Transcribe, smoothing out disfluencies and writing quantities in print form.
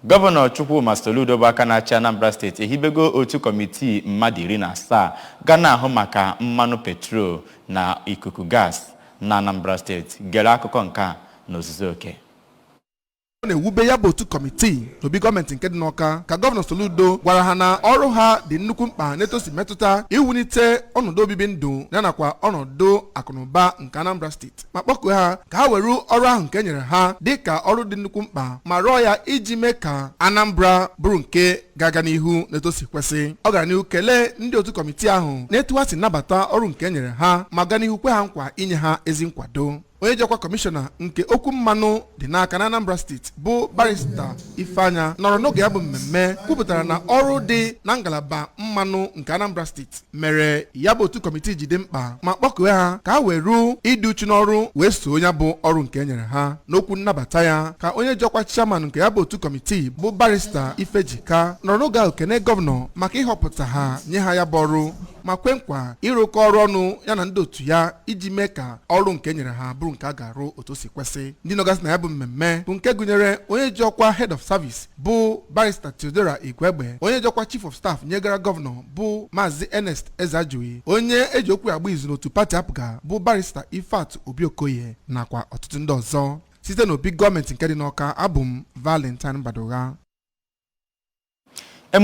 Gọvanọ Chukwuma Soludo bụ aka na-achị Anambra Steeti ehibego otu kọmitii mmadụ 17 ga na-ahụ maka mmanụ petrol na ikuku gas na Anambra Steeti. Gere akụkọ nke a n'ozuzu oke. Ọ na-ewube ya bụ otu kọmitii n'obi gọọmenti nke dị n'Ọka ka Gọvanọ Soludo gwara ha na ọrụ ha dị nnukwu mkpa n'etu o si metụta iwulite ọnọdụ obibi ndụ ya nakwa ọnọdụ akụnụba nke Anambra Steeti, ma kpọkuo ha ka ha were ọrụ ahụ nke e nyere ha dị ka ọrụ dị nnukwu mkpa ma rụọ ya iji mee ka Anambra bụrụ nke ga-aga n'ihu n'etu o si kwesị. Ọ gara n'ihu kelee ndị otu kọmitii ahụ n'etu ha si nabata ọrụ nke e nyere ha ma gaa n'ihu kwe ha nkwa inye ha ezi nkwado. Onye ji ọkwa kọmishọna nke okwu mmanụ dị n'aka na Anambra Steeti bụ Barista Ifeanya nọrọ n'oge ya bụ mmemme kwupụtara na ọrụ dị na ngalaba mmanụ nke Anambra Steeti mere ya bụ otu kọmitii ji dị mkpa, ma kpọkuo ha ka ha were ịdị uchu n'ọrụ wee soo ya bụ ọrụ nke e nyere ha. N'okwu nnabata ya ka onye ji ọkwa chairman nke ya bụ otu kọmitii bụ Barista Ifejika nọrọ n'oge ahụ kene gọvanọ maka ịhọpụta ha nye ha ya bụ ọrụ, ma kwe nkwa ịrụkọ ọrụ ọnụ ya na ndị otu ya iji mee ka ọrụ nke e nyere ha bụrụ nke a ga-arụ otu o si kwesị. Ndị nọgasị na ya bụ mmemme bụ nke gụnyere onye ji ọkwa head of service bụ Barista Theodora Igwegbe, onye ji ọkwa chief of staff nyegara gọvanọ bụ Maazị Ernest Ezeajughi, onye eji okwu agba izu n'otu pati APGA bụ Barista Ifeatụ Obi Okoye nakwa ọtụtụ ndị ọzọ. Site n'obi gọọmenti nke dị n'Ọka, abụ m Valentine Badugha.